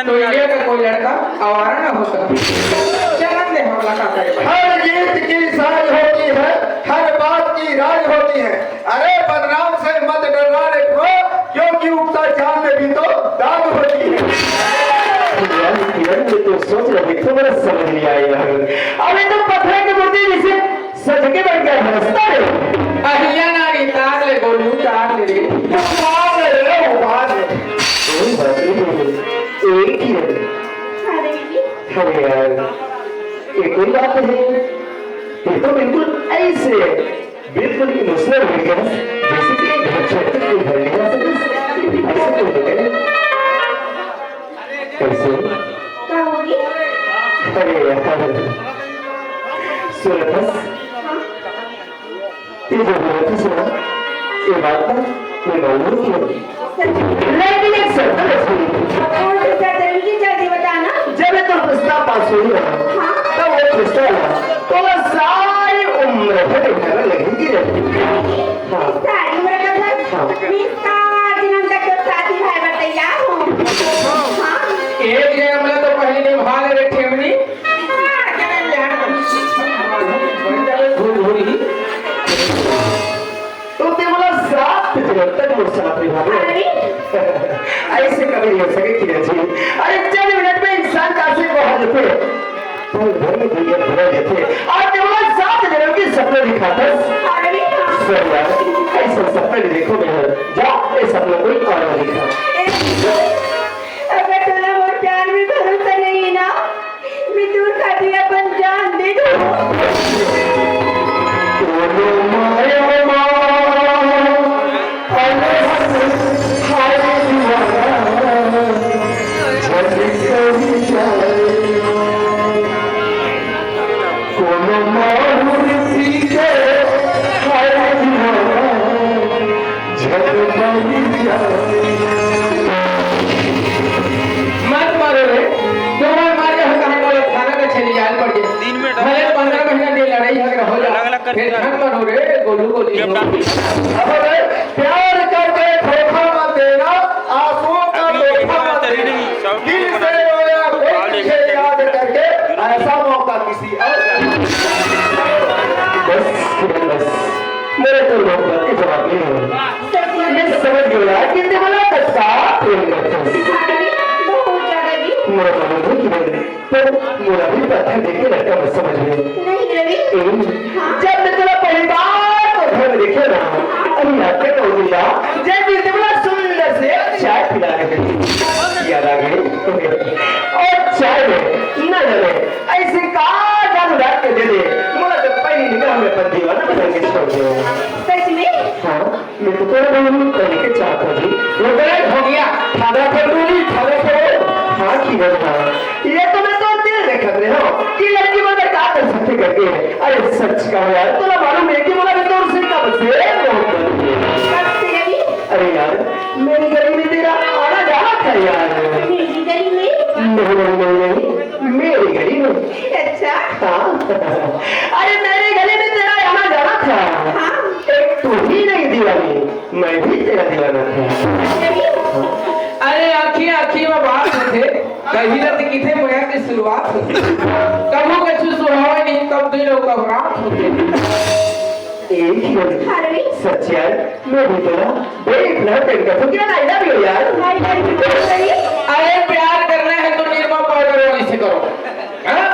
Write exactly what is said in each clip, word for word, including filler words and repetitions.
तो इंडिया का कोई लड़का आवारा ना होता। चलन दे हमला का करे भाई। हर गीत की साज होती है, हर बात की राज होती है। अरे बदनाम से मत डरना रे bro, क्योंकि उगता चांद में भी तो दाग होती है। यार, किरण, मैं तो सोच रहा हूँ, तो मेरा समझ नहीं आया यार। अबे तो पत्थर की मूर्ति जैसे सज के बैठ गया है, रास्ता है। अहिया नारी, तार ले गोलू, तार ले रे। उबाल ले रे, उबाल ले। कोई बात नहीं, एक ही है। हाँ, देखिए। अरे यार, ये कोई बात नहीं। ये तो बिल्कुल ऐसे है, बिल्कुल emotional हो गया, जैसे कि एक घर छोड़ के कोई घर नहीं जा सकता। ऐसे तो हो गया। कैसे? का होगी? अरे यार, सुरतस, हाँ? ये जो बोलती सुना, ये बात ना, मैं मालूम क्यों? सच में? लेकिन एक शर्त है इसमें। कौन सी शर्त है? इनकी जल्दी बताना। जब ये तो प्रस्ताव पास हुई ना, हाँ? तब वो प्रस्ताव ना, तो वो सारी उम्र भर घर लगी रहती। हाँ। सारी उम्र का घर? हाँ। मैं सात जन्म तक तो साथी भाई बर तैयार हूँ। हाँ। एक जन्म ला तो पहले निभा ले रे ठेमनी। हाँ, जन्म ले। बन जावे घुरघुरी। तो ते बोला सात जन्म तक मोर साथ निभावे। अरे। ऐसे कभी नहीं हो सके किरण जी। अरे चंद मिनट में इंसान का आशिक बाहर जाते। पल भर में दुनिया भुला जाते। आज ते बोला सात जन्म की सपने दिखाता। अरे हाँ। सर यार, ऐसा सपना नहीं देखो मैं। जा, ये सपना कोई और दिखा। ए, अगर तोला मोर प्यार में भरोसा नहीं है ना, मैं तोर खातिर अपन जान दे दूँ। कोनो माया मा, अरे हाय दीवाना, झलकई जाए। कोनो माहुर पी के, हाय दीवाना, मत मारो रे, तुम्हार मारे हम कहाँ बोला थाना का छली जाल पड़ गए। दिन में भले पंद्रह महीना के लड़ाई झगड़ा हो जा, अलग-अलग कर फिर दिया। मत मारो रे, गोलू गोली जब हो। डाल अब अगर प्यार करके धोखा मत देना, आंसुओं का अभी तोहफा मत तेरी देना। नहीं, सब दिल से रोया कोई तुझे याद करके, ऐसा मौका किसी और बस, बस। मेरे तो मोहब्बत के जवाब नहीं है। मैं समझ गया कि ते मोला कतका प्रेम करथस। बहुत ज्यादा जी। मोर मालूम है कि नहीं, पर मोला भी पत्थर देख के लड़का मत समझ ले। नहीं रवि। ए, हाँ। जब मैं तोला पहली बार तो घर में देखे ना, अरे याद कर कौन दिया, जब भी ते मोला सुंदर से चाय पिला रहे थे। याद आ गई? और चाय में ना जाने ऐसे का जादू डाल के दे दे, मोला तो पहली निगाह में अपन दीवाना बना के छोड़ दे। सच में? हाँ, मैं तो तोरा बहन पहले के चाहता जी। वो गलत हो गया, ठाड़ा पर डोली, ठाड़ा पर। हाँ, की बोल रहा? ये तो मैं तो दिल देखत रहे हो कि लड़की मन का कर सकते करके। अरे सच का यार, तोला मालूम है कि मोला भी तोर से कब से मोहब्बत है। कब से? अरे यार, मेरी गली में तेरा आना जाना था यार। मेरी गली में? नहीं, नहीं, नहीं, नहीं, मेरी गली में। अच्छा। हाँ। अरे, मेरी गली में तेरा आना जाना था। हाँ। एक तू ही नहीं दीवानी, मैं भी तेरा दीवाना था। अरे, आँखी आँखी में बात होथे, कहीं ना दिखे मया के शुरुआत होथे। कभू कछु सुहावे नहीं, तब दिल घबराहट होथे। एक ही बार। अरे। सच यार, मैं भी तोला बड़े इतना प्यार करता हूँ, किरण, I love you यार। I love you too, सही। अरे प्यार करना है तो निरमा पाउडर वाली से करो, हाँ?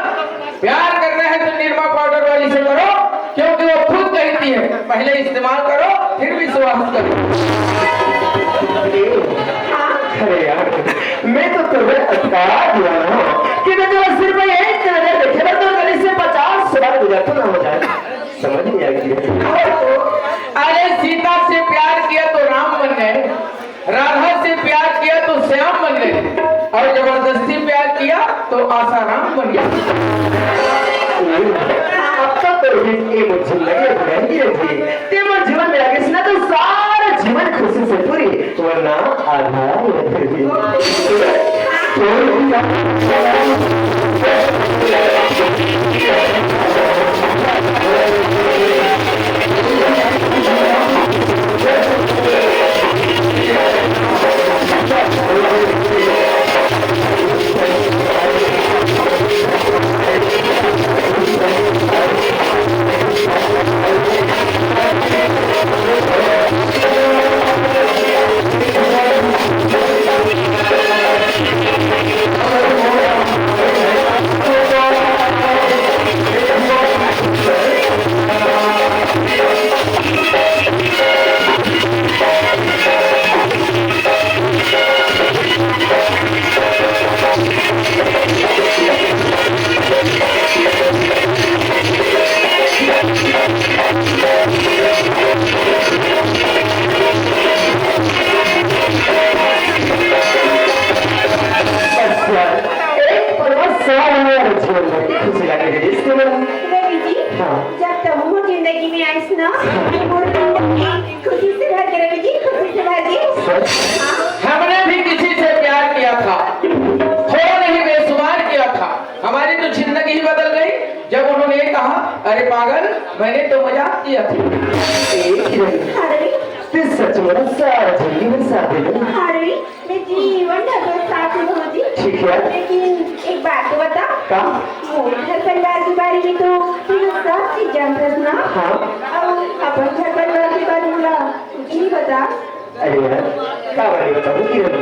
प्यार करना है तो निरमा पाउडर वाली से करो, क्योंकि वो खुद कहती है, पहले इस्तेमाल करो, फिर विश्वास करो। हाँ। अरे यार, मैं तो तुम्हें अतका दीवाना हूँ कि मैं तुम्हें सिर्फ एक नजर देखे ना तो गली से पचास बार गुजरता ना हो जाए। समझ नहीं आई। अरे सीता से प्यार किया तो राम बन गए, राधा से प्यार किया तो श्याम बन गए, और जबरदस्ती प्यार किया तो आसाराम बन गया। अब तो तोर बीच ए मोर जिंदगी बदल गई रे जी। ते मोर जीवन में आगे से ना तो सारा जीवन खुशी से पूरी, वरना आधा। खुशी से भर के रवि जी, खुशी से भर के। हमने भी किसी से प्यार किया था, थोड़ा नहीं बेशुमार किया था। हमारी तो जिंदगी ही बदल गई जब उन्होंने ये कहा, अरे पागल, मैंने तो मजाक किया था। ए किरण, अरे तैं सच में सारा जिंदगी में शादी में अरे मैं जीवन भर तोर साथ में हूँ जी। ठीक है। लेकिन एक बात तो बता, का? मोर घर परिवार के बारे में तो तू सब चीज जानत हस ना। हाँ। और अपन घर परिवार के बारे में ला कुछ नहीं बता। अरे यार, का बारे बताऊं किरण?